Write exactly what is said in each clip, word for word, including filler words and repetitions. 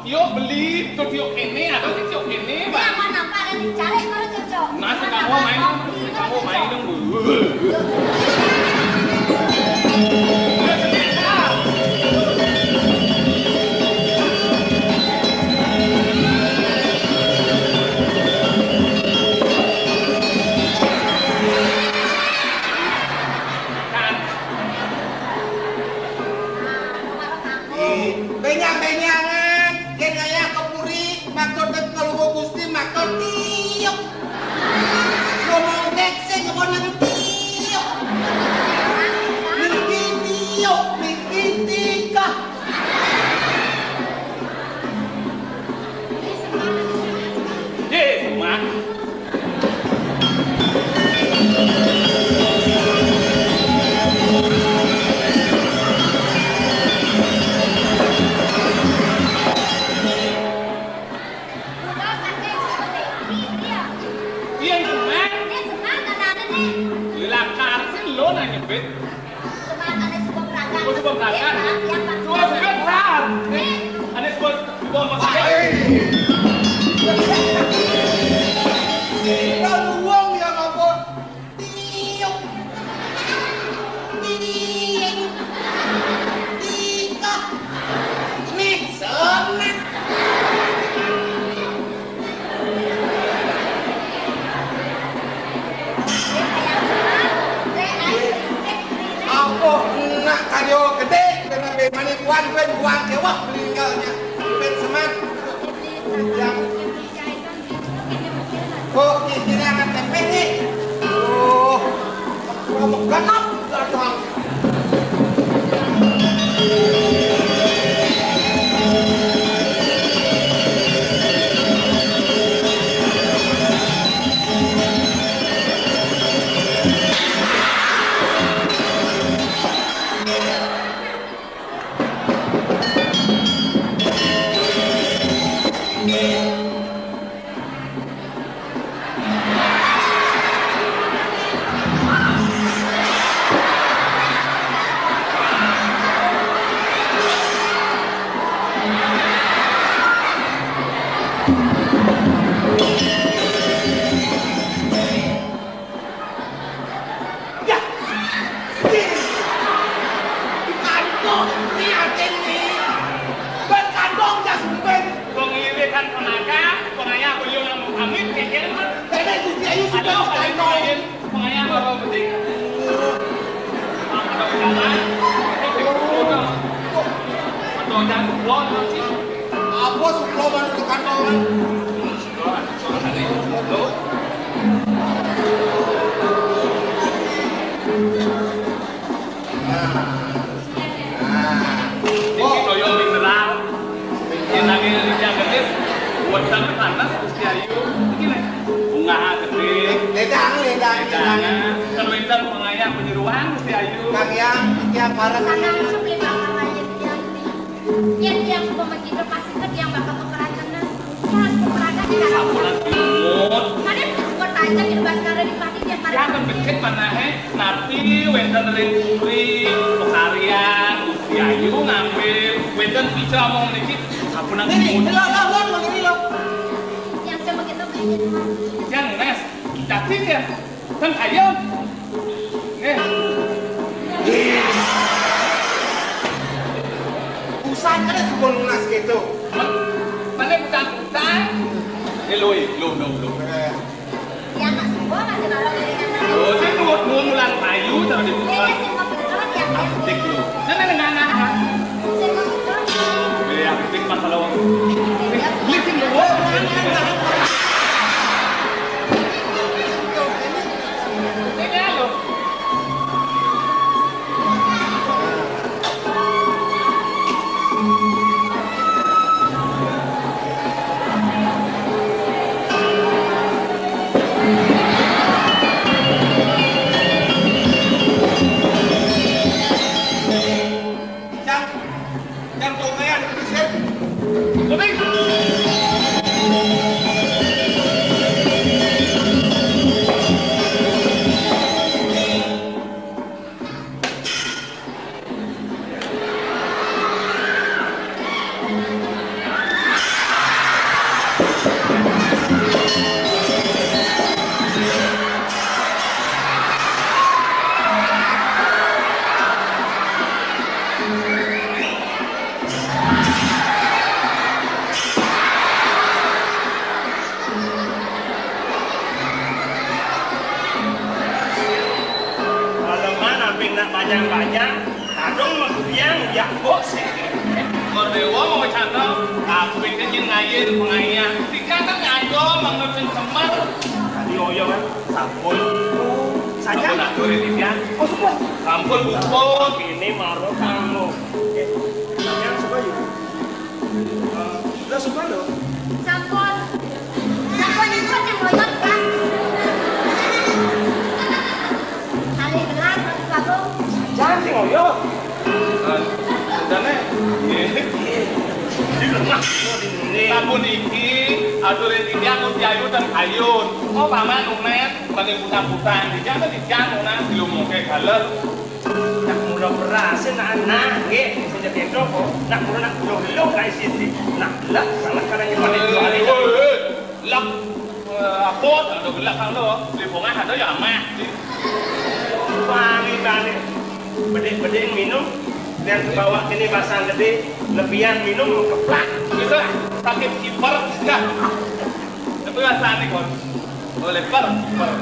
Tiup beli, tuh tiup ini, ada sih tiup ini, Bang. Yang mana, Pak? Yang dicari kalau cocok. Nah, sekarang main, sekarang main dong, Bu. Kan. Ih, benyang-benyangan, gén aya ka puri, matur ring Palungguh Gusti, matur tiup. Ngomong dék sing ngomong tiup. Niki tiup, niki tingkah. Yé, Mak. Iya, itu, Mak. Lila Karsin lo nanya, Bet. Cuma ada sebuah peragaan. Oh, sebuah peragaan. Iya, Pak. Sebuah peragaan, Sar. Eh, ada sebuah, sebuah peragaan. Hai. Kalau uang yang apa? Tiup. Tiup. Tiup. Nih, senang. Apa nak karya gedé, kena bé mané buang, buang kéwak meninggalnya. Ben semat. Yang kok kira-kira akan tempe nih. Oh, kamu ganap datang. Ya. Ih. Di kantong, ni atin ni. Ben kantong jas ben. Wong iwit kan pemaka, pengaya beliau nang amit, kengkeng, mah. Dene Gusti Ayu sudah di kantong. Pengaya bawa penting. Ada pejalan. Ada pejalan. Apa suka masuk ke kantong? Nah. Nah. Iki toya mineral. Jenenge Ridya Gendis. Wedang panas Gusti Ayu. Iki lho. Bunga gedhe. Ledang, ledang, ledang. Kan wedang pengayah penyeruan Gusti Ayu. Kang Yang, iki bareng. Sana langsung beli bakal aja, Yang. Yen tiyang supama kita pasti ket tiyang bakal keperantenan. Tiyang keperantenan. Sampun bingung. Kadang bukan panjang ya, Baskara di pati tiap hari. Ya, kan becik manahe, napi wenten ring puri, pekaryan, Gusti Ayu ngambil, wenten bicara omong niki, sampun bingung. Nih, lo, lo, lo, lo, lo. Yang sama kita mainin, Mas. Yang, Mas, cantik ya? Kan ayo. Eh. Urusan ada suka lunas gitu. Mana bukan utang? Eh, lo, eh, lo, lo, lo. Eh. Ya, Mas, gua masih malam ini kan. Lo sih mau, mau mulang payu, tapi di mulang. Iya, sih, mau beneran ya. Asik lo. Jangan dengan anak. Sih, mau beneran. Iya, asik masalah waktu. Iya. Ini sih lo. Bajang-bajang, kadung magudiang, ya kok sih. Kor Dewa mau cantol, tapi kan yang ngayin pengayah. Tiga kan ngado mangan sing semer. Tadi oyo kan, sampun. Saja. Sampun atur ini ya. Oh, sumpah. Sampun, sampun. Ini maro kamu. Oke. Yang suka yuk. Lah, suka lho. Sampun. Sampun, iku sing ngoyot, Pak. Kali gelas, satu kabung. Jangan sing ngoyot. Jane, nggih. Di lemah. Sampun iki, atur iki aku diayu dan ayun. Oh, paman, umet, mending putang-putang. Dijak, dijak, ngono, dilumungke galer. Nak mula berase nak anak, nggih, sing cedhek kok. Nak mula nak belum-belum kae sithik. Nak lek sangat kadang kita Woi, woi, woi. Lek, eh, apa? Ada gelak kan lo. Di bongah ada ya amah. Wangi kali. Bedik-bedik minum, dan bawa kene basang gede, lebihan minum keplak. Bisa sakit kiper. Nah. Tapi rasane kon. Oh, lebar, lebar.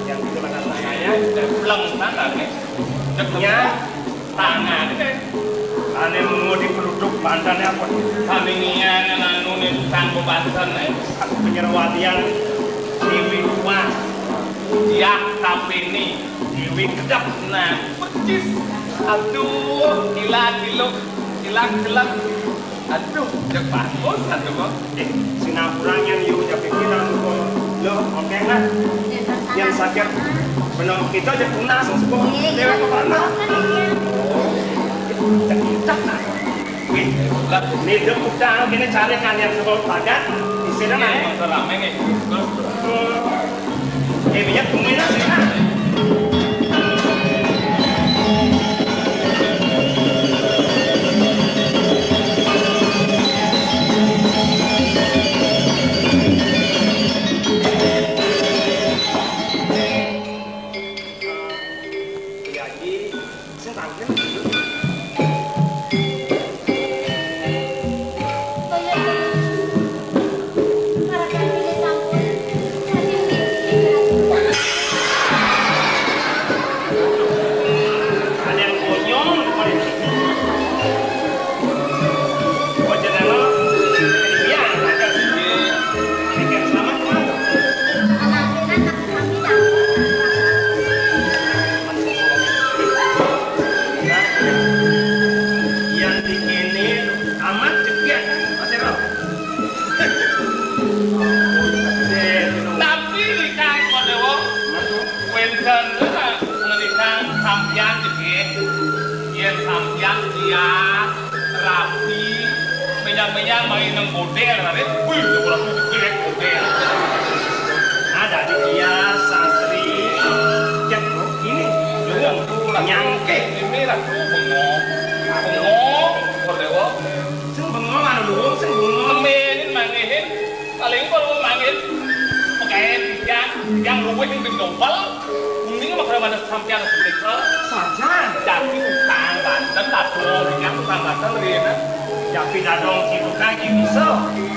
Yang itu kata saya, pleng sana nih. Ceknya tangan ini. Ane mau diperuduk bantannya apa? Kami nian anu nih tukang bebanten nih. Aku penyerwadian Dewi Kuat. Ya, tapi ini Dewi Kedap. Nah, percis. Aduh, gila, gila, gila, gila. Aduh, cek bagus, aduh, kok. Eh, Singapura nyan yu, cek pikiran, kok. Lo, oke lah. Yang sakit, benar kita aja tunas, kok. Iya, iya. Dewe kok pernah? Iya. Cek ucap, nah. Wih, lah, ini dia utang, ini cari kan yang sebab padat, di sini, nah. Iya, masalah, men, ya. Terus, terus. Eh, minyak kuminan sih, nah. Jadi, sing tangkil. Yang di kene amat cepiak, Mas Ero. Tapi likang Kodewo, wénten ngenikang sampeyan jegé, yén sampeyan kias, rapi, menyang-menyang main nang modél, Raden. Wih, ora kudu modél. Ada di kias, santri, cek ini, nyangke. Ini ra bengong. Bengong, Kodewo. Sing bengong anu luwung, sing bengong. Temenin mangihin, paling perlu mangin. Pekain tijang, tijang luwih ning dompel. Kuning mah kada mana sampeyan semenika. Sajan. Jadi utang banten, dadong tijang utang banten rene. Jadi dadong cibukan iki bisa.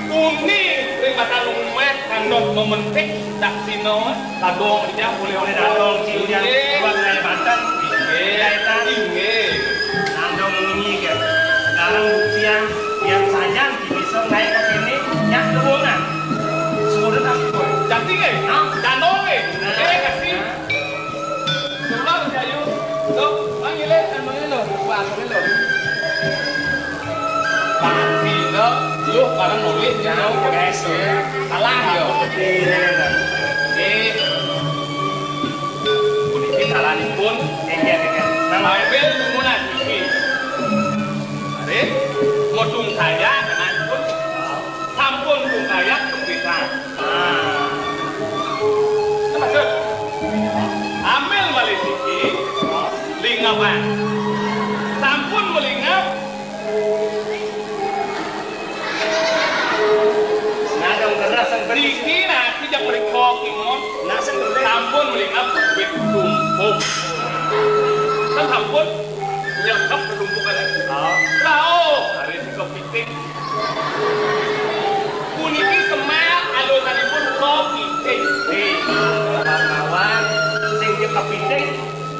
Kuning ring mata lumeh kandhot mementik daksina. Dadong, Ijang, boleh-boleh dadong, Cing, Ijang. Inggih. Buat saya banten. Inggih. Kaitan. Inggih. Nandong munyi, kan. Sekarang buktian, biar saja bisa naik ke sini, nyak lubungan. Sudah tak boleh. Jadi, nggih? Hah? Dadong, nggih? Nah. Nggih, kasih. Nah. Sudah, Mas Ayu. Tuh, panggilin, dadongnya, loh. Buat ini, loh. Pati lo, lu bareng nulis ya, guys, ya. Salah ya. Ini puniki salanipun. Inggih, inggih. Nang ambil dumunan iki. Mari, modung saya, kenanipun. Sampun dungkaya kepisan. Nah. Maksud, ambil malih siki, lingapan. Sampun melingap. Nah, dong, keras, yang bener. Niki nasi jak mriko, Kimon. Nah, sing bener. Sampun melingap, duit tumpuk. Kan sampun nyelekap ketumpukan. Oh. Lah, oh, hari ini kepiting. Puniki semar alusanipun kula pitik. Nggih, kawan-kawan sing kepiting.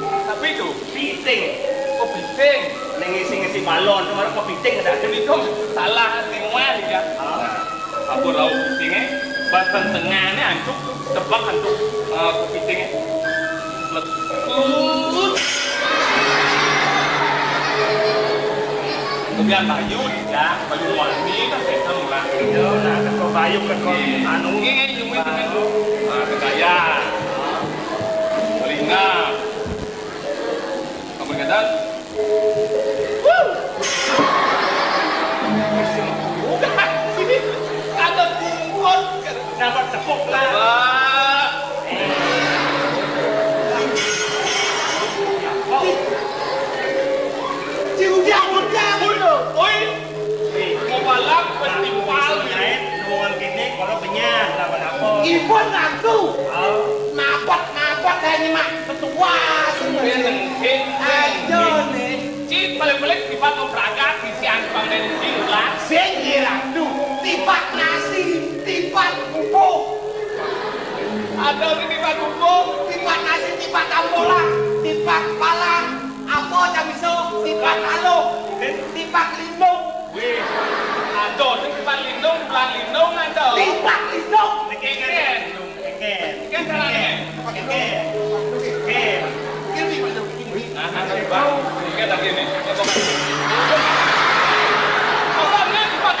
Tapi Itu piting. Oh, piting. Ning ngisi-ngisi balon, malah kepiting dah. Demi itu salah semua ya. Ah. Apa lauk pitingnya? Batang tengahnya hancur, tebak hancur, eh, kepitingnya. Letut. Kemudian Bayu, ya, Bayu Wani kan biasa murah. Iya, nah, teko Bayu, teko anu. Ini, ini, ini, ini. Nah, kegaya. Telinga. Kamu ingat? Wuh. Udah, sini. Ada bungkot. Dapat tepuk lah. Wah. Ci ujang, ujang. Oi, oi. Mau balap, festival. Nah, gitu. Omongan kene, kalau benyah, kenapa-napa. Ibu nantu. Oh. Nabot, nabot, ini mah ketua semua. Ayo nih. Cit, balik-balik, tiba tuh berangkat, isian pamen di ulang. Sing iratu, tiba nasi, tiba pupuk. Ada orang tiba pupuk, tiba nasi, tiba tambola, tiba pala, apa camiso, tiba lalu, tiba lindung. Wih, ada orang tiba lindung, belang lindung ada. Tiba lindung. Niki kan lindung. Niki. Niki kan caranya. Niki. Niki. Nah, nah, nah, Bang. Ini kan lagi nih. Apa nih, Bang?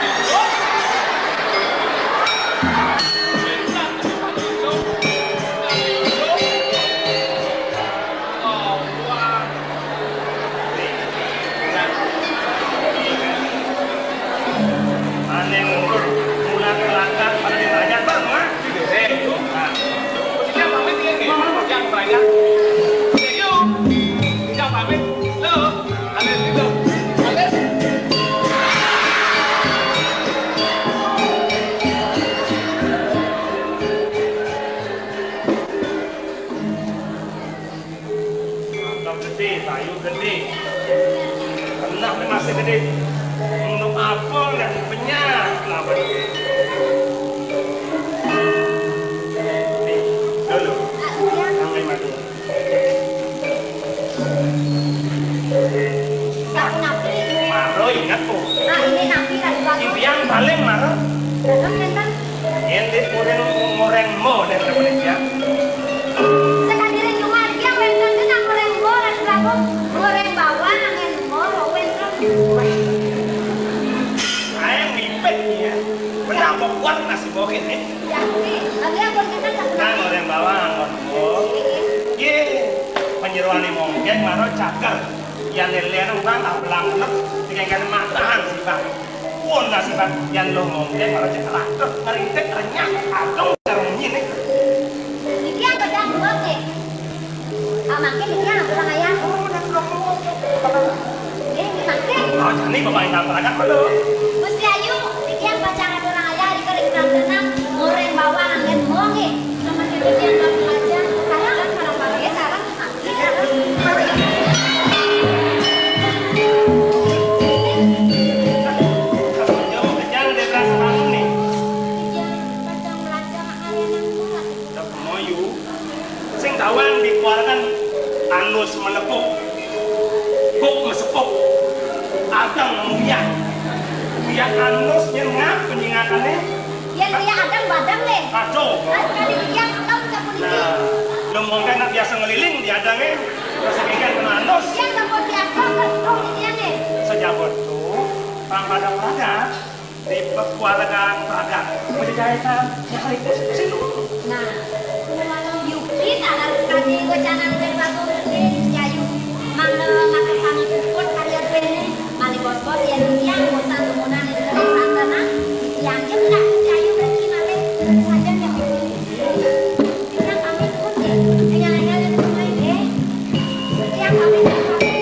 Ane mundur, mulai langkah pada ditanya, "Bang, Mak?" Gitu. Eh, itu. Nah. Kita pamit ya, nih. Yang banyak. Ayo. Kita pamit. Lo, ada di situ. Ada. Mantap gede, kayu gede. Kena nih masih gede. Untuk apa nggak penyah? Kenapa? Nih, dulu. Yang lima dulu. Maro ingat, oh. Ah, ini napi kan, Bang? Impian paling maro. Dagang enten? Yen dik goreng, goreng mo nek temen ya. Sekadirin cuma dia wenten kena goreng mo, Raden Prabu. Goreng bawang, angin mo, wenten. Ae ngipet ya. Benar kok kuat nasi bokit nih. Ya, oke. Lagi aku kita tak. Nah, goreng bawang, angin mo. Iya. Panjeroane mongkek maro caker. Yan lelen orang tak belang bener, dengan kata matahan sih, Bang. Pun lah sih, Bang. Yan lo mongkek maro caker. Ngerintik renyah, adung karo nyine. Iki yang pedang dua ke. Ah, makin iki yang kurang ayah. Oh, udah kurang. Eh, ini makin. Oh, jani bapak ingat berangkat dulu. Gusti Ayu, iki yang pacaran kurang ayah, di kering kurang tenang, goreng bawang, angin mo nggih. Sama kita yang baru aja. Sekarang, sekarang, sekarang, sekarang. Sing tawang dikeluarkan anus menepuk, buk mesepuk, adang muyak, muyak anus yang ngap penyingatannya. Yen kaya adang badang le. Aduh. Ah, sekali dia pulang ke polisi. Nah, lo mongke nak biasa ngeliling di adange. Terus kengken kena anus. Dia nggak mau diatur, betul dia ne. Sejabut tu, pang pada pragat, di pekuaragan pragat, menjejaitan, nyari ke situ. Nah, Yuki tak harus kami wacana dengan Pak Gubernur, Jayu. Mangga makan sami puput karya duene. Malih bos-bos yen tiyang bosan dumunan ing negeri Prantanan, tiyang nyeblak Jayu mriki malih. Sajan ya, Pak. Tiyang pamit pun nggih. Anyar-anyar yen omahe nggih. Tiyang pamit, pamit.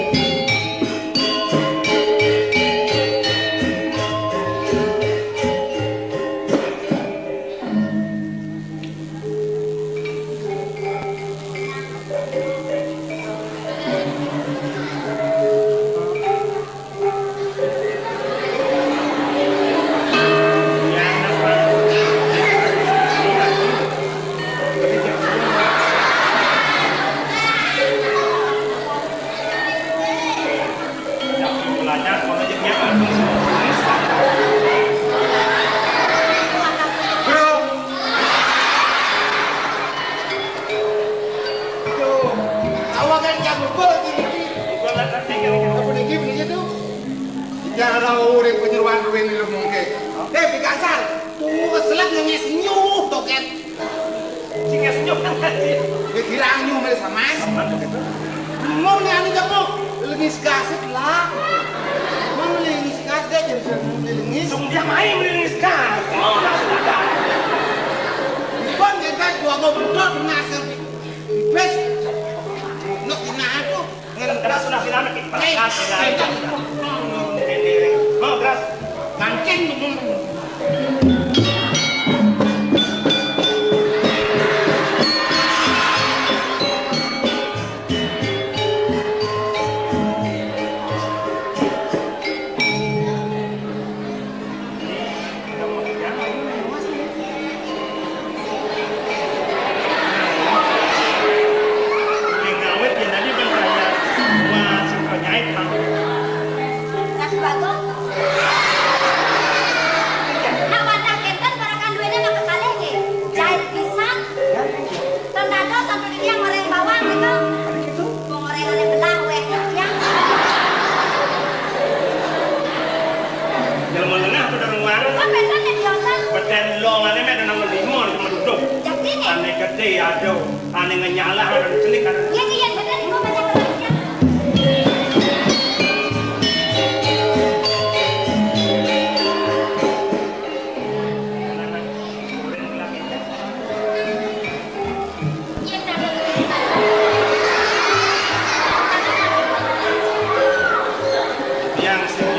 Kan jam dua puluh tinggi. Apa lagi, begitu? Jangan tahu urip penyeruan duwe ini lho mungkin. Eh, di kasar. Tuh, keselak nangis nyuh, toket. Sing senyum kan tadi. Ya, bilang nyuh, Mas. Mas. Mau nih, anu, kamu lengis kasut lah. Mau lengis kasut, dia jadi lengis. Sung dia main lengis kasut. Oh, maksudnya. Kon, dia kan gua mau betul, ngasih. Wes. Nuk dina aku. Keras sudah sinamek iki. Eh, keras, keras. Mau keras. Mancing. Mas Bagong. Nak wadah kenten barakan duitnya nak kekalih nih. Jahit pisan. Tentado sampai dia goreng bawang gitu. Mau goreng ada belah weh ya. Jelema lengah tuh dari luar. Kan bener nih biasa. Beden lo ngene mek nang limo cuma duduk. Jadi nih. Ane gede, aduh. Ane ngenyalah, ane cenik, ane. Iya, iya, bener, gua baca bener, ya. Iya, bener. Yang sing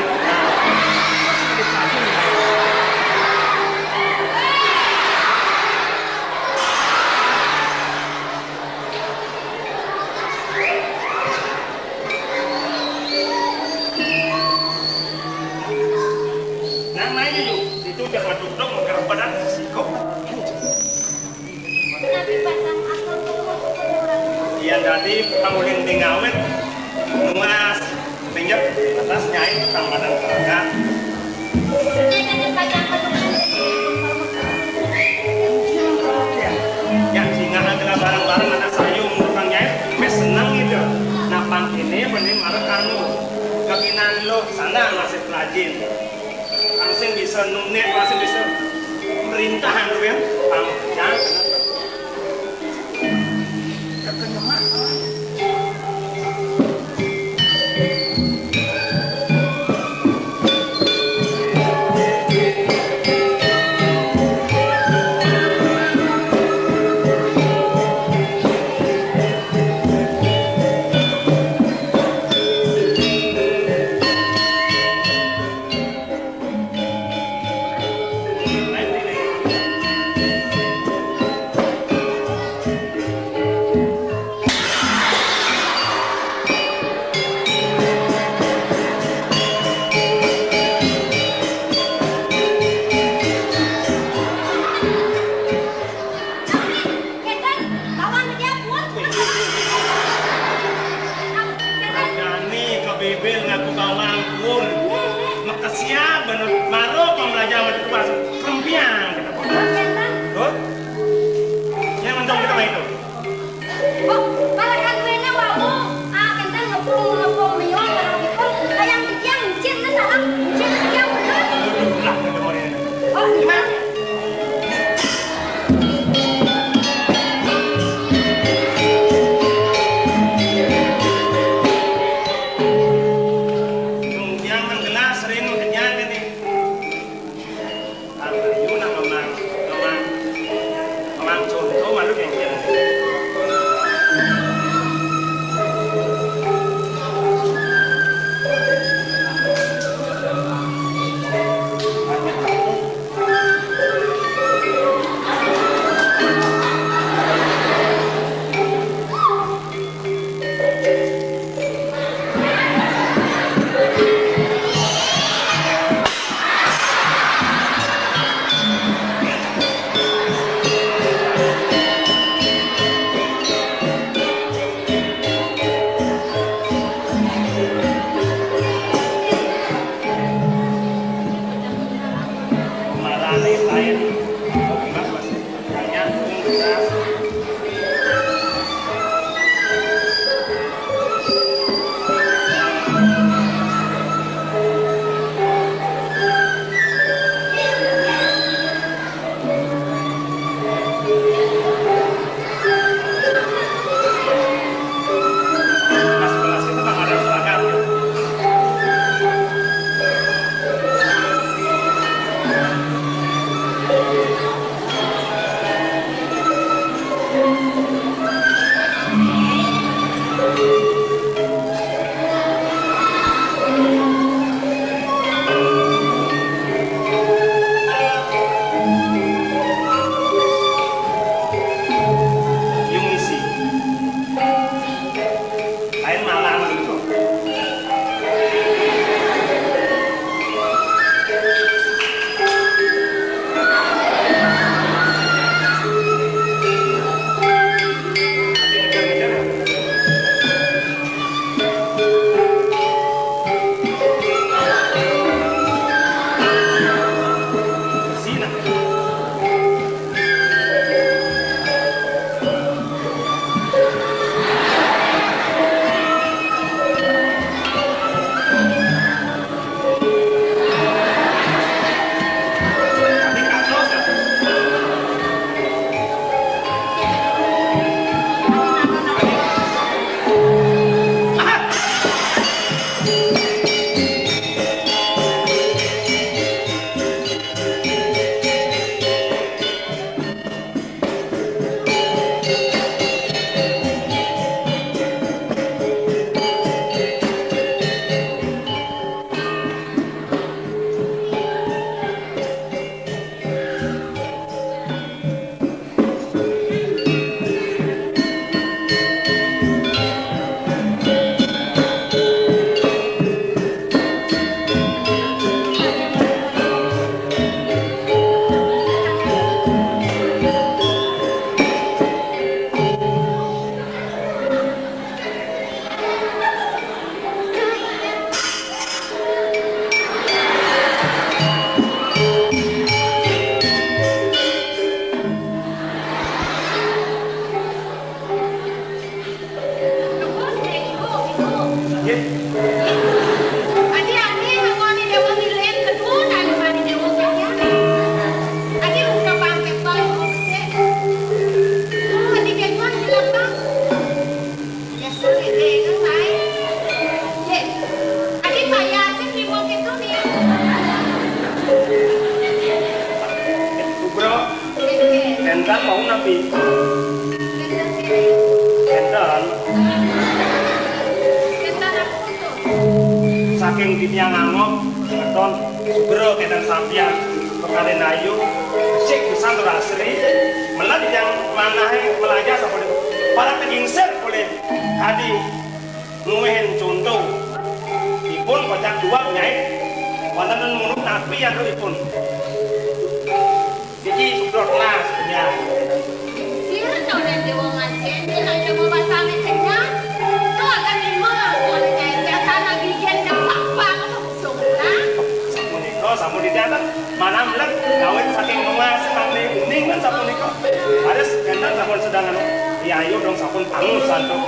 Nang main yuk, itu udah ngedukruk, ngegarap badan, sikok. Iya, tadi pangulin di ngawit, nuas, pinjep, atas nyai, tukang madan telaga. Yang singa adalah bareng-bareng anak sayung tukang nyai, wis seneng gitu. Nah, pang ini mending marek anu, kekinan lo sana masih pelajin. Langsung bisa nunik, langsung bisa merintahan tuh ya. Pang, ya. Adi, adi, ngangoni Déwa ngilen kedun, adi mani Déwa kanyang. Adi ungkapang kepang, adi kepang, kepang. Biasa, adi, adi, adi. Ye. Adi, payah, sih, kimo gitu, nih. Bro, kénten mau napi? Kénten. Saking titiang angob, semeton, sugra kénten sampian, pekarin ayu, sik pisan tur asri, melah titiang manahé melajah sapunika. Para tegingsir polih adi nuwuhin conto. Ipun kocap duweg nyai, wénten nunut napi antuk ipun. Niki sukrot las, ya. Sira tahu dan Déwa Majen, yen ada mau basane kenyang, to akan lima lawan nyai biasa lagi yen depak banget usung lah. Sapunika, sampun dicatet. Manam lek kawit saking nuas sampai uning kan sapunika. Harus enten sampun sedang anu, ya ayo dong sampun pangus antuk.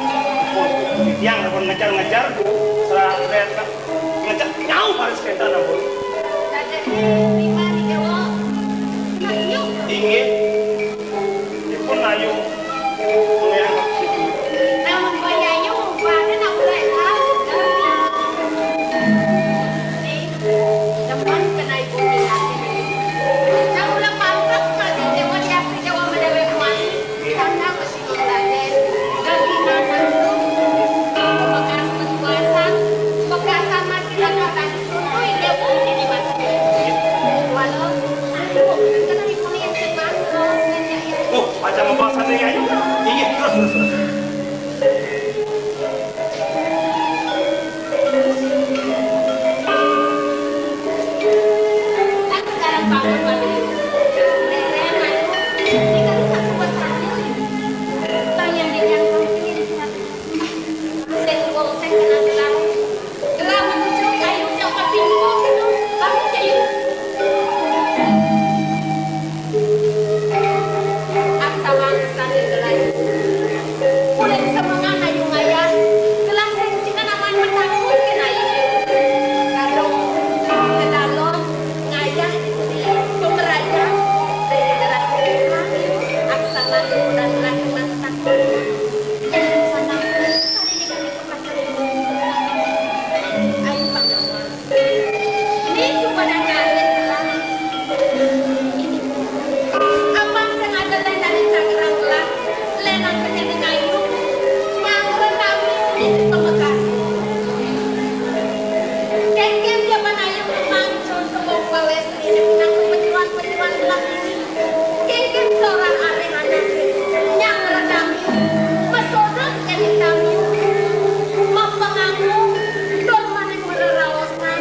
Ipun, tiang sampun ngejar-ngejar, Bu. Serah, serah, ngecek nyau baris kénten ampun. Lajeng mimari Déwa. Nah, yuk. Inggih. Ipun ayu. Namun bayayu, pada nak mulai tahu. Nih, depan kena ibu ni hati. Nah, ulah pantas masih Déwa, ya, Déwa mendapat kuali. Karena Raden, daging anak itu bekas perbuasan, bekasan masih datang contoh ini, Bu, ini masih. Walau, Bu, sekarang ibu ini yang cepat, terus kerja ya. Oh, macam apa sana ya? Iya, terus, terus, terus. Aksawang sane gelayu. Kulit semengan ayu ngayah. Gelah sing sinan aman metakut ken ayu. Kadung kedalon ngayah diberi pemeraja. Dari generasi aksawang dan gelah semengan metakut. Yang sana kali ini kami pernah ayu pangawa. Ini cuma datang lah. Abang sengaja lain dari Tangerang lah. Lain aku jadi kayu. Nyangkut kami di Pamekasi. Kengkeng dia panayu memang contoh bawa wes ini menang pejuang-pejuang lah ini. Kengkeng seorang areng anak nyang redami, mesodot jadi tamiu, mapengangu, don manik mereraosan,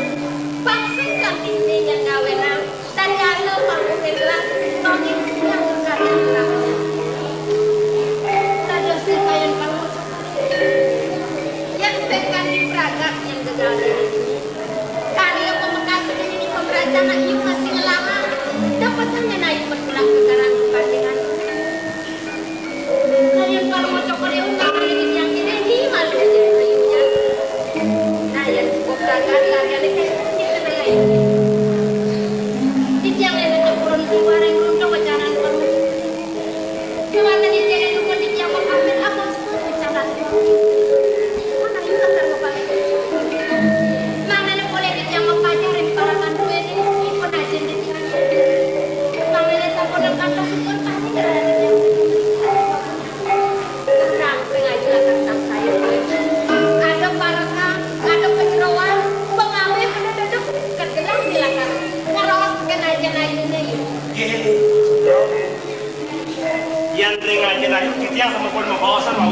bangsin kantine nyang ngawenang, dari ana pangkutin lah, noni nyang karya tamiu. Dados sekayan pangkutin, yang sekan di pragat yang gegal ini. Karya pemekas ini pemerancana iu masih ngelarang. Dah pesan ngenai petulang kekarang kepanjangan. Kalian kalau mau cokor ya ungkap ini yang ini, ini malu aja ayunya. Nah, yang cukup gagal karya ini kan kita nilai. Di tiang yang ada kurun keluar yang runtuh pacaran kamu. Kewatan di tiang itu kan di tiang mau ambil apa? Pacaran. Mana itu kan kepala. Namanya boleh di tiang mau pacaran para kandunya ini, ikut aja di tiang. Namanya sampun kata syukur pasti kerana di tiang. Terang sengaja lah tentang saya. Ada parekan, ada penyeroan, pengawe, penededuk, kegelang di latar. Ngeraos kenal jenayunya, yuk. Yan ring aja lah, yuk, kita sama pun mau bawa sama.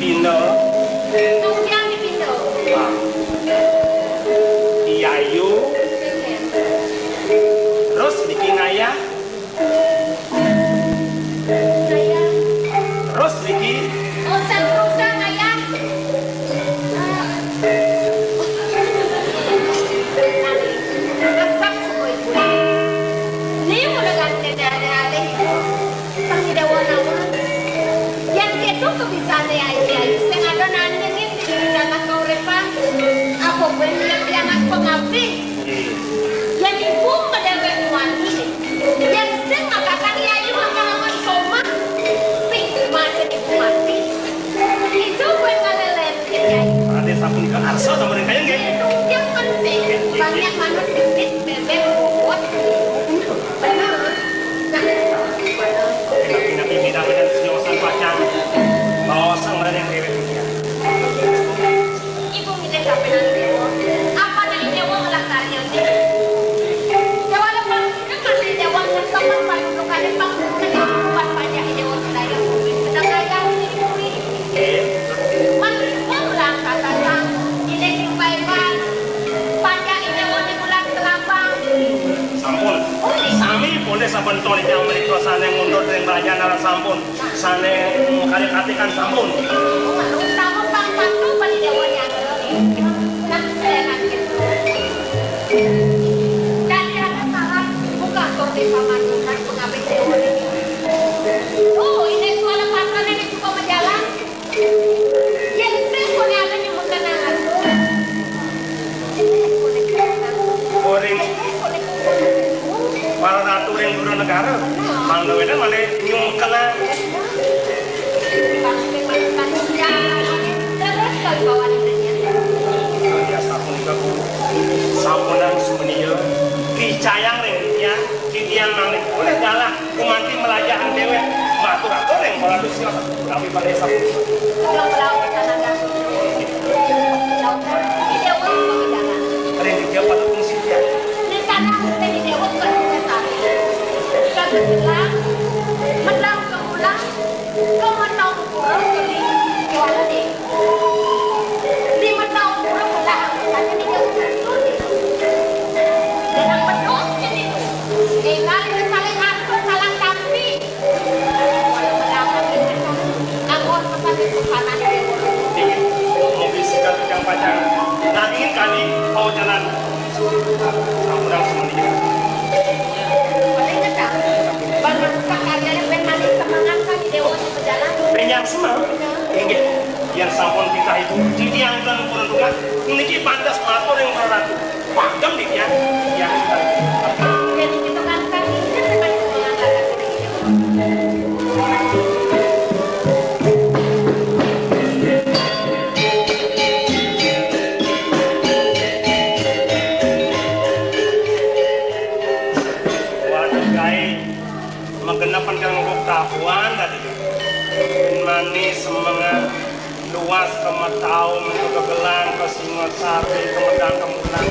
Pindo. Tunggiang di pindo. Wah. Yayu. Terus niki ngayah. Ngayah. Terus niki. Usah, usah ngayah. Asap semua ibu. Ini udah ganti dari alih. Pang Ida Wanawan. Yén kéto kabisaané Yayu, Yayu sing ada nandingin di jagat kauripan. Apa buin dia pianak pangabdi? Yén ibu madéwék wani, yén sing makakan Yayu kalawan somah, ping masa ibu mati. Itu buin ngalélén Yayu. Raden sapunika arsa sampun kaya nggih. Itu yang penting. Banyak manut bibit bébék bobot. Bener. Nah, bener. Enak-enak ini namanya senyosan pacang. Bawa sang barang yang rewet dia. Ibu milih kapinan dewa. Apa nang dewa ngelah karya ini? Dewa lepas kan masih dewa ngetemen paling luka Jepang. Buat pajak dewa wilayah bumi. Sedang gaya ini bumi. Oke. Man, ibu ngelah kata sang. Ini sing baik-baik. Pajak dewa di bulan Kelabang. Sampun. Sami pun saben to ingkang menika sané mundhut ring Raja Nara sampun. Sané makarya katikan sampun. Utama pang patuh bani dewa nyangga. Nah, saya nanti. Dan ada salah buka tur di paman bukan pengabdi dewa ini. Oh, ini suara paman ini cukup menjalan. Yén sing koné ada nyumekenang atuh. Koné koné. Koné koné. Para ratu ring dura negara, mangda wénten malih nyumekenang. Terus kalau bawa ditanya. Ya, sampun juga, Bu. Sampunang sumenia, picayang ring titiang, titiang mangda oleh dalah gumanti melajahan déwék. Matur atur ring para ratu sira. Tapi pada sampun. Kalau melawan tanaga. Lawan di dewa pembicara. Ring dia pada fungsi dia. Di sana mesti di dewa bukan fungsi sari. Kan menjelang, menjelang ke pulang, ke menang kurang ke di jualan deh. Lima tahun kurang udah aku tanya di dewa betul nih. Dan aku betul sih nih. Tinggal di saling atur, salah kaki. Nggih, mugi sekar ingkang pacang nanging kadi pawacanan sampunang sumendika. Benjang semeng. Inggih, yén sampun titah ibu, titiang ten purun tugas, niki pantes matur ing para ratu. Pagem di tiang, tiang. Waduh, gaé magenepan kang ngubuk tabuhan tadi. Manis semengan. Luas kemetaun, kegegelan, kesingasari, kemedang, kemulan.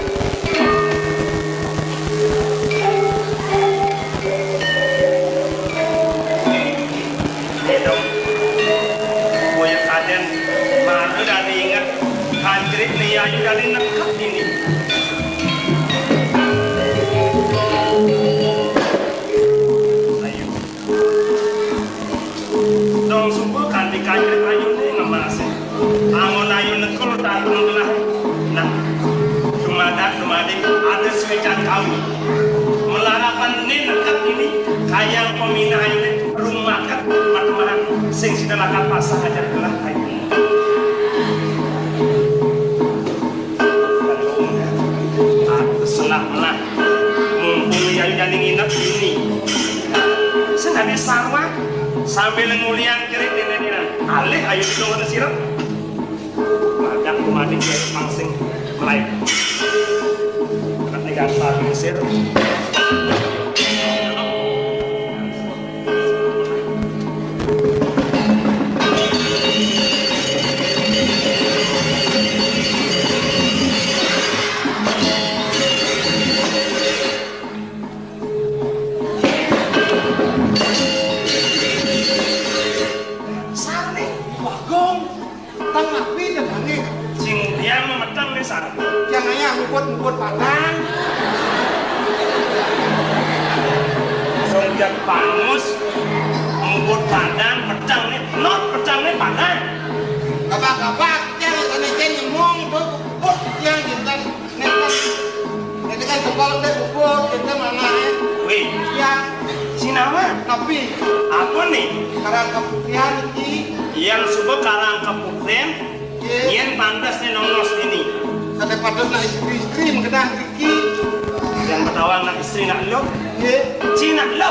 Idem, boya kadén, mara dadi inget, kancrit ni ayu dadi nekep dini. Ayu. Dong sungkul kanthi kancrit ayuné ngemasé. Angon ayu nekul tanpa ngelah. Nah, dumadak dumadik ada suécan kawi. Melarapan né nekep ini kayang peminah ayuné rumaket matemahan sing sida lakar pasang aja gelah ayu. Aku senang melah. Mumpung Yayu jani nginep dini. Senadi sarwa sambil nguliang cerit dene-dene. Alih ayu didongone sira. Madak kumaning ya pangsing melayu. Nek ning dasar mesir. Sareng Bagong. Tang napi jagane? Sing tiang meteng nih, Sar. Tiang aya ngubut-ngubut padang. Song tiang pangus, ngubut padang, meteng nih, not meteng nih padang. Gabak-gabak, tiang sane jen nyemong, buk, buk, tiang jinten. Nénten, nénten kan tebel deh bubur, nénten mana, eh? Wih. Ya. Sinawa? Napi? Apa nih? Karang kaputihan iki. Yang suba karang kaputihan, nggih. Yen pantes nih nonos ini. Sane patut nak istri-istri mengkedah iki. Yang betawang nak istri nak lo. Nggih. Ci nak lo.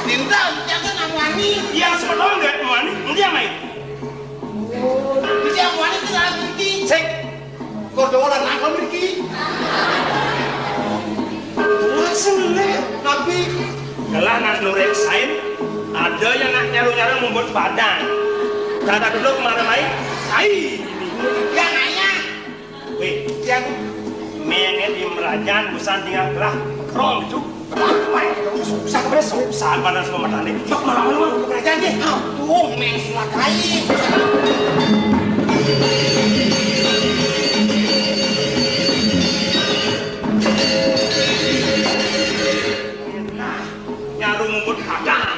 Dinten, jangan nak wani. Yang sebetawang gak wani, dia main. Oh, dia wani tinggal iki. Cek. Kok dolan nangkon mriki? Wah, seneng. Napi? Gelah nak nurik sain, ada yang nak nyaru-nyaru mumbut badan. Kata dulu kemana main? Sain. Yang nanya. Weh, yang menit di merajan busan tinggal gelah kerong itu. Susah, susah, susah, panas pematane. Mak, malam-malam, aku kerajaan deh. Aduh, meng sulakai. Nah, nyaru mumbut ada.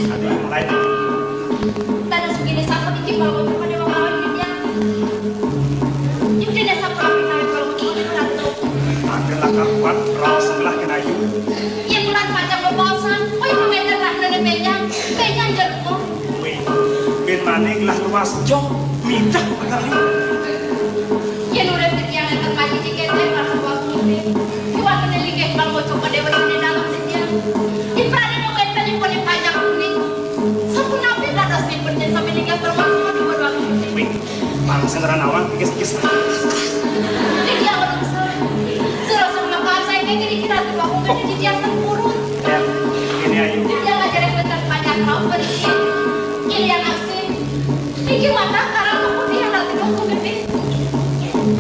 Aduh, mulai. Tanda segini sapa iki bangun kepada wong lawan dunia. Iki dene sapa kami kami kalau kepada ratu. Angger lakar kuat, raos sebelah kena ayu. Yen bulan panjang bebaosan, kowe pamit dah nene penyang, penyang jeruk. Wih, ben maning lah luas jok, midah bener. Yen urip titiang enten panci dikete marang wong kuning. Iwakene linggih bang bocah dewa sine dalem titiang. Iprane nyuwit tenyupone panjang kuning. Sapunapi dadosnipun yen sami linggih perwaktu dipun wong kuning. Wih, bang senderan awang pikis-pikis. Titiang ora usah. Sira sing makahan saya kira-kira tuwa kuning titiang tempurun. Ya, ini ayu. Titiang ngajari wonten panjang rauh berisi. Kilian asih. Iki wadah karang keputihan ati kok gedhe.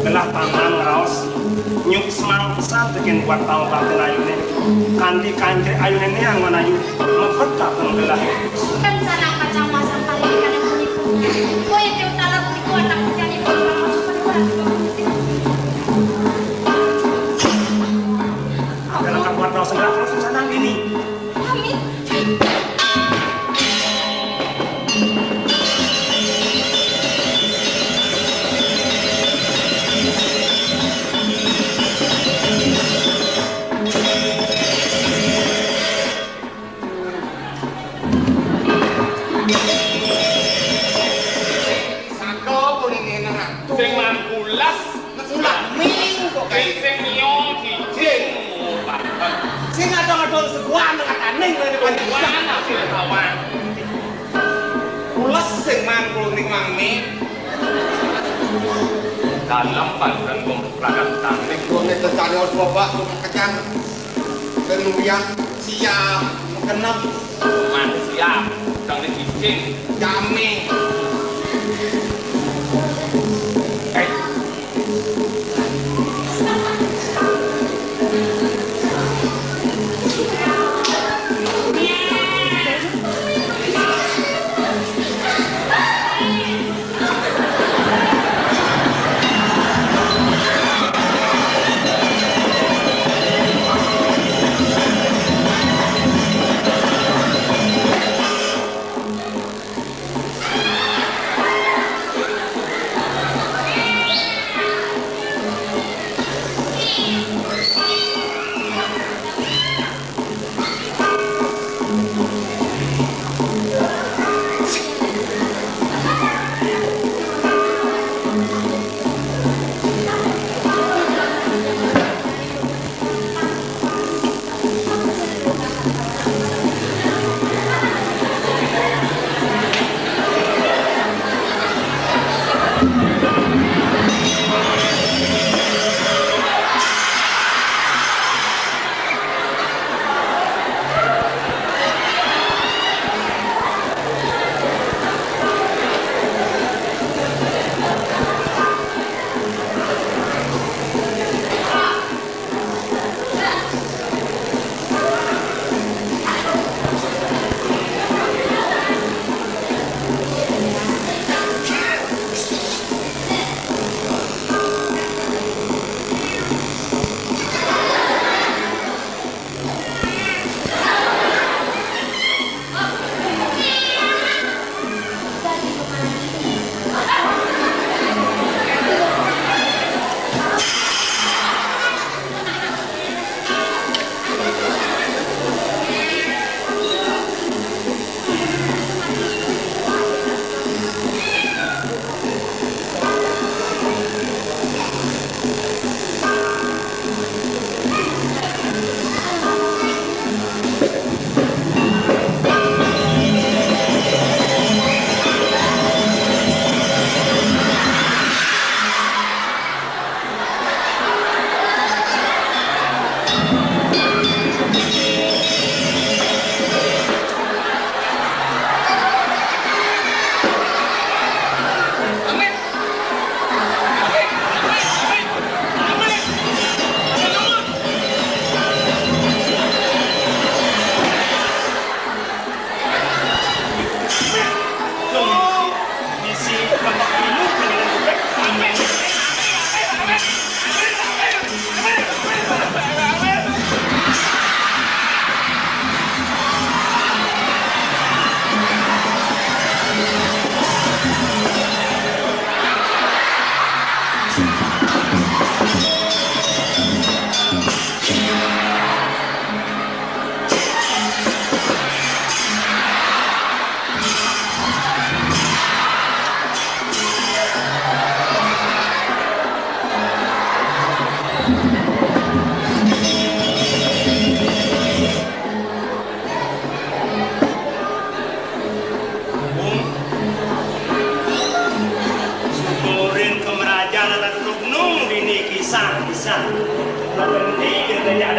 Gelah paman ngraos nyuk semang pesan tekan buat tamu batin ayune. Kanti kancre ayune niang menayu mebet kapung gelah. Kan sana kacang masang paling kana punika. Kowe te utara punika anak punyane Bapa Mas Panua. Ada lengkap buat ngraos gelah terus sana ini. Amin. Saka kuning enak. Sing mampulas. Ulah ming kok kae. Sing nyong cicing. Sing ada-ada sebuah nang katane ngene panjenengan. Mana sing kawan? Pules sing mangkul ning mangmi. Dalem panduran wong ragat tangklik. Wong itu cari os bapak kecang. Kenuya siap kenep. Manusia, sedang dicicing. Kami. Eh.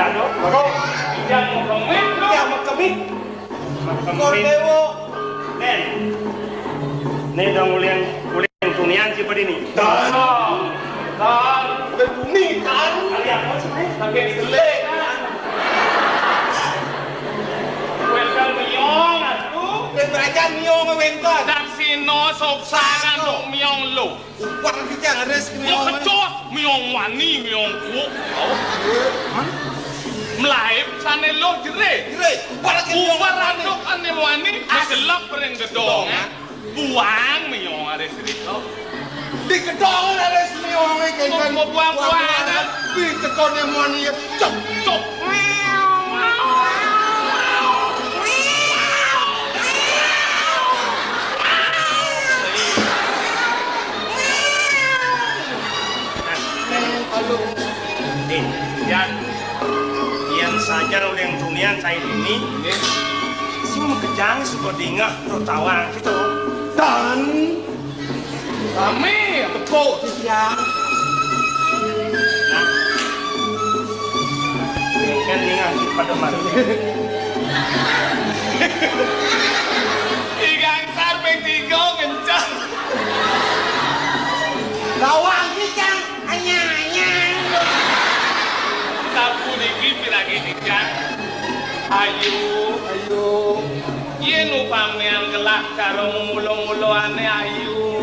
Aduh. Aduh. Yang mau kemit, lu. Yang mau kemit. Mau kemit. Kordéwa. Dén. Né dong uling, uling tunian si padini. Tan. Tan. Bébuni, Tan. Kali apa sih, né? Tapi diselek, Tan. Wénten miong, aduh. Wénten aja miong, wénten. Daksina suksa kandung miong lu. Upar iki, Cang, ris. Kok miong. Kecos, miong wani, miong kuuk. Hah? Mlaib sané luh jerih. Jerih. Upar iki miong. Upar wani. Aduk ané wani, hah? Didelep ring gedong, gedong, eh. Buang miong aris rita. Di gedong aris miong iki, Cang. Mau, mau buang, buang, buang, buang. Di gedong ané wani, ya. Cep. Cep. Nih, yan, yan saja uling tunian saé dini. Nggih. Sing makejang suka dingeh tur tawang gitu. Tan. Ramé, tepuk, titiang. Nah. Kan ningah pada mati. Tigang sar ping tiga kencang. Bawang, titiang, anyang-anyang. Sapuniki piragi, titiang. Ayu. Ayu. Yén upamian gelah cara mula-mulané ayu,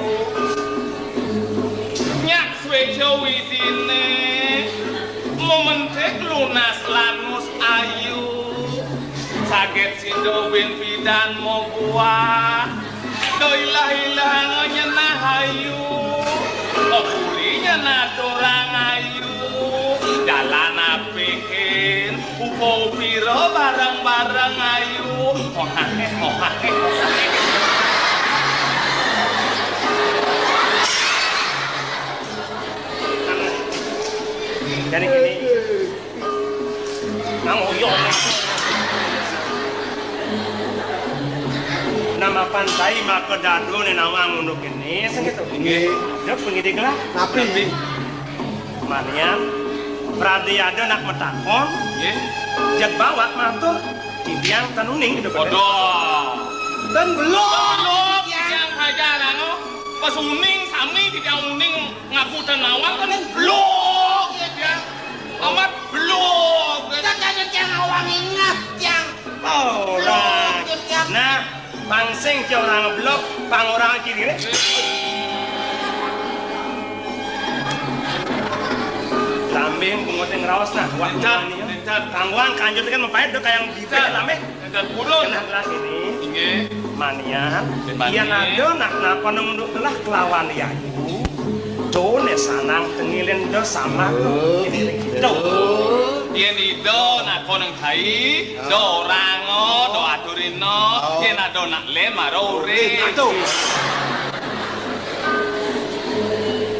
nyak swéca widiné, mamentik lunas lanus ayu, saget sida bin pidan mabuah, da ilah-ilahanga nyenah ayu, puri nyenah turang ayu, dalan apikin, Upa upira bareng-bareng ayu. Hohahe, hohahe, hohahe. Jani kene. Nang oyo. Namapan tai maka dadone nawang ngono kene, sing gitu. Inggih. Dia pengidik lah. Napi? Napi? Manian, prade ada nak matakon, nggih. Jeg bawak matur, titiang tan uning gitu. Waduh. Tan belum. Belum, titiang hajar, anu, pas uning sami titiang uning ngaku tan nawang kan belum, ya, titiang. Amat belum. Titiang nawang ingat, tiang. Oh, belum, lah. Titiang. Nah, Pang sing ké orang ngeblok, pang orang kiri. Lambing bunguté ngraos nah, wah, pinten, bunguté. Pinten. Kanggoan kanjut kan mepait do kayang bibir. Pinten. Lambing. Pinten purun. Kenah gelah ini. Inggih. Manian. Manian. Yén ada nak napa nunduk gelah kelawan yayu. Done sanang tengilin do sambat. Oh, gitu. Yén ida nak koneng kai, do oranga, do aturina, oh. Yén ada nak lén mara uring. Aduh.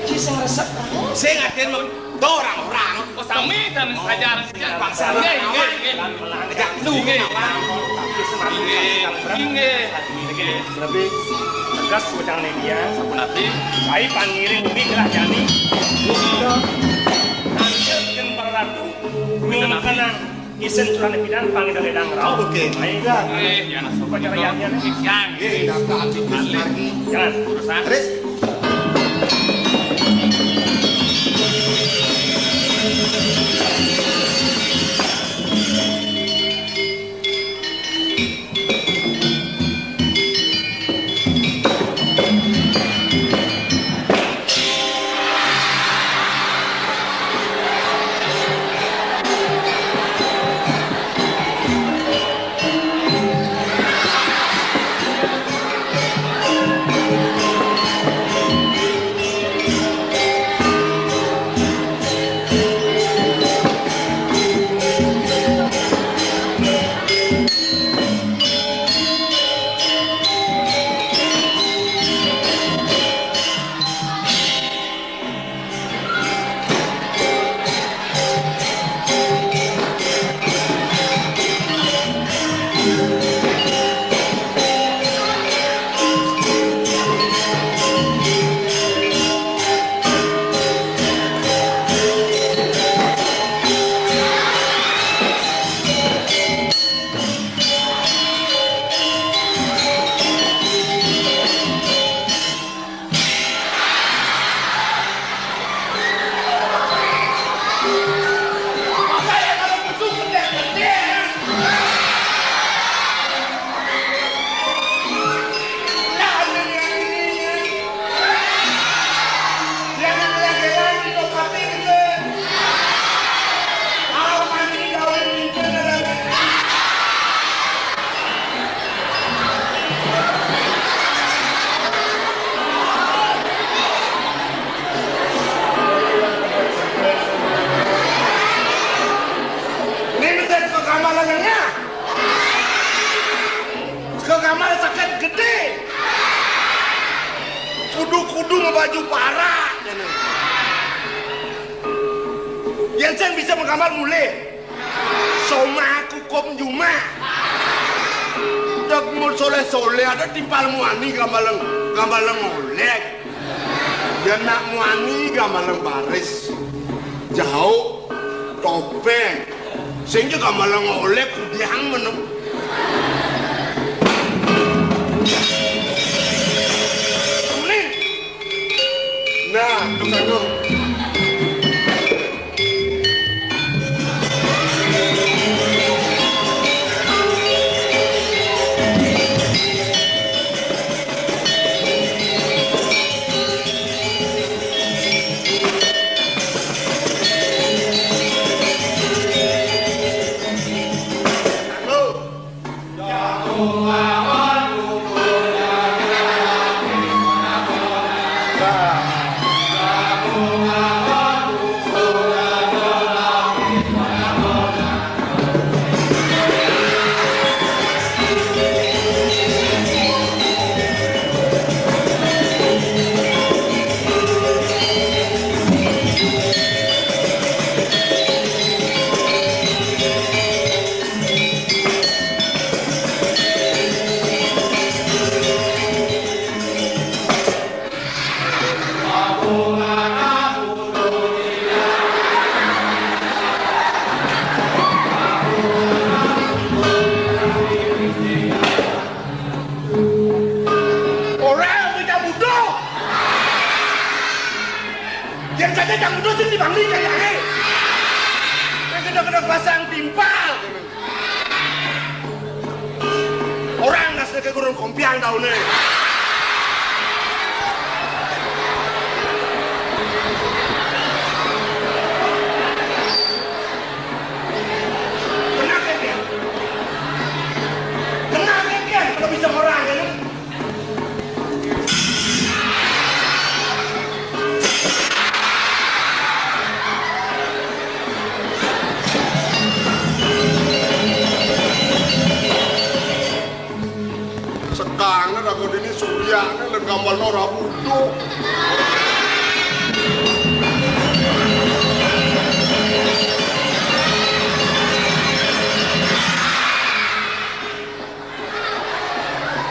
Ci sing resep. Sing aden mah do orang-orang. Oh, sami tan sajar. Bangsa. Nggih, nggih, nggih. Ajak lu. Nggih. Nggih. Nggih. Nggih. Lebih tegas wedang dia. Sapunapi. Baik pangiring umi gelah jani. Lanjut jeung para ratu. Nyuwun kanang isin curane pidan pangidang-idang rauh. Oke. Baik. Nggih, ya, nah, upacara yadnya. Nggih, daftar habis lagi. Jangan. Urusan. Terus. gedé. Kudu-kudu mabaju parak, kéné. Yén sing bisa magambar mulih. Somah kukup njumah. Dek mun soléh-soléh ada timpal muani gambalang, gambalang oléh. Yén nak muani gambalang baris. Jauk, topéng. Sing ja gambalang oléh kudiang meneng. Nah, tukang. Ora, kowe cah butuh. Yén saja cah butuh sing dibangli kayane. Kowe gedhe-gedhe pasang timpal. Ora ndas nek kurung kompiang taune. Kenapa dia? Kenapa dia? Kalau bisa orang, ya, lu? Sekangen aku dini suryane lek gambalno ora wudu.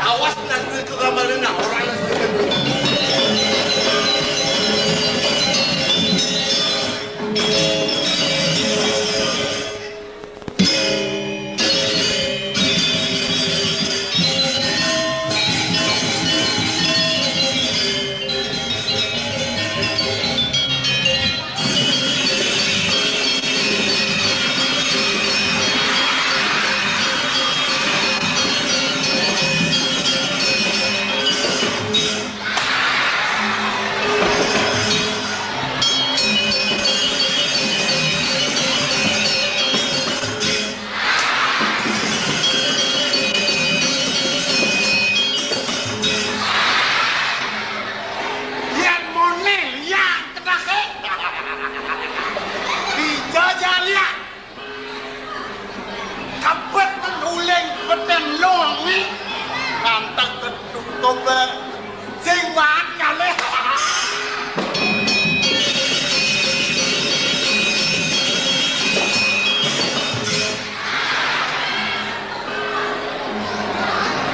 Awas nang kuwi kegambaran nang ora ana sing ngerti. Yén muni liak kedahe. Dijajah liak. Kebet nang uling beten longi. Ngantek ketutup sing wan kalih.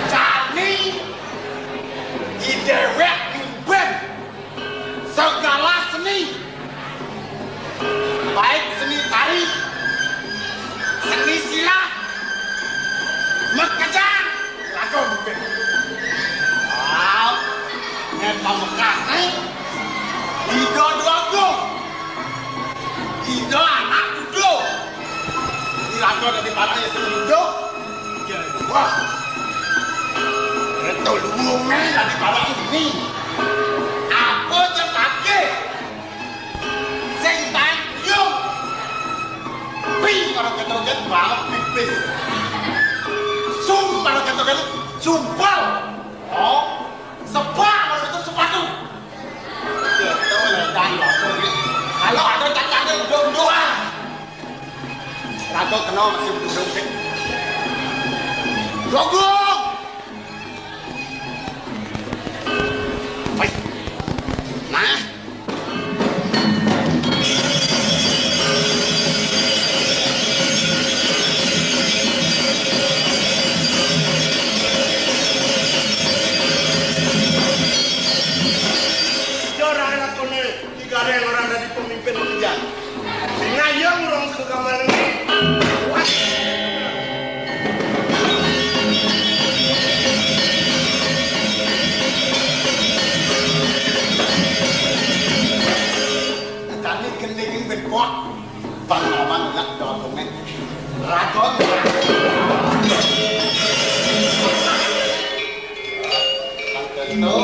Jani i dewek ngumben segala seni, baik seni tari, seni silat, mekejan, lagu mungkin. Wow, nek pamekasne, Ida Dwagung, Ida anak kuda, Ida dadi parane seni Ida. Wah. Itu luwunge dadi bawang ini. Apa cetake? Sing tak yo. Pi karo ketok-ketok bawang pipis. Sum karo ketok-ketok sumpel. Oh, sebak karo ketok sepatu. Ketok lendang lho. Kalau ada tak ada dong doang. Raga kena masih burung sih. Dogong! Urung suka meneng. Tadi gending betok. Bang Maman nggak dokumen. Ragon. Tentu.